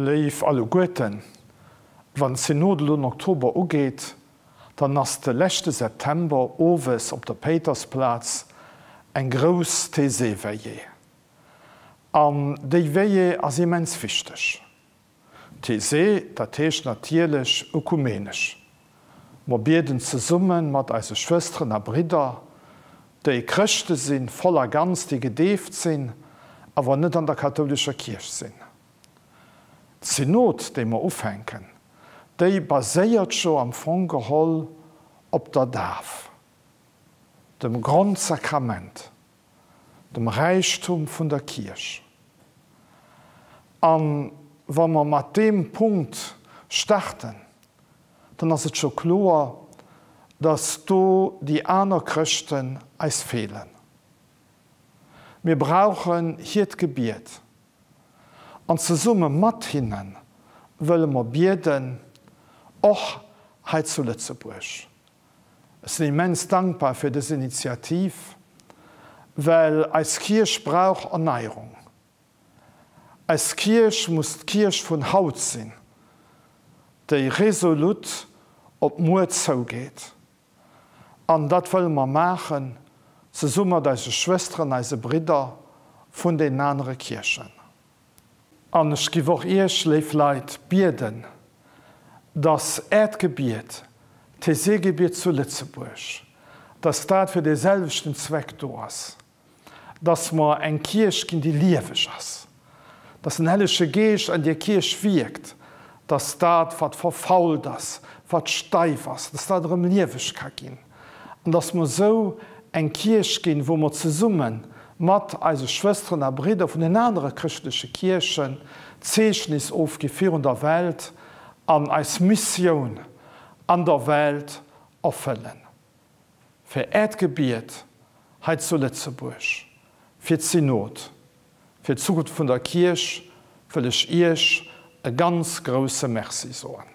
Léif alleguerten, wann d'Synod elo den Oktober ugeet, dann ass de leschte September owes op der Péitersplaz eng grouss Taizé-Veillée. An déi Veillée ass immens wichteg. Taizé, dat heescht natierlech ökumenesch. Mer bieden zesumme mat eise Schwësteren a Bridder, déi Chrëschte sinn, voll a ganz, déi gedeeft sinn, awer net an der kathoulescher Kierch sinn. D'Synod, déi mer ufänken, déi baséiert jo am Fong geholl op der Daf, dem Grondsakrament, dem Räichtum vun der Kierch. A wa mer mat deem Punkt starten, dann ass et scho kloer, dass do déi aner Chrëschten eis feelen. Mir brauchen hiert Gebiet an zesumme mat hinne wëlle mer bieden, och hei zu Lëtzebuerg. Ech sinn immens dankbar fir dës Initiativ, well eis Kierch brauch Erneierung. Eis Kierch muss d'Kierch vun haut sinn, déi resolut op muer zougeet. An dat wëlle mer maachen, zesumme mat eise Schwësteren, eise Bridder vun deenen anere Kierchen. An ech giff och Iech, léif Leit, bieden, dass Äert Gebiet, d'Taizé-Gebiet zu Lëtzebuerg, dass dat fir dee selwechten Zweck do ass, dass mer eng Kierch ginn, déi lieweg ass, dass den Hellege Geescht an dier Kierch wierkt, dass dat, wat verfault ass, wat steif ass, dass dat erëm lieweg ka ginn an dass mer esou eng Kierch ginn, wou mer zesumme mat eise Schwësteren a Bridder vun den anere chrëschtleche Kierchen Zeechnis ofgi virun der Welt an eis Missioun an der Welt erfëllen. Fir Äert Gebiet hei zu Lëtzebuerg, fir d'Synod, fir d'Zukunft vun der Kierch wëll ech Iech e ganz grousse Merci soen.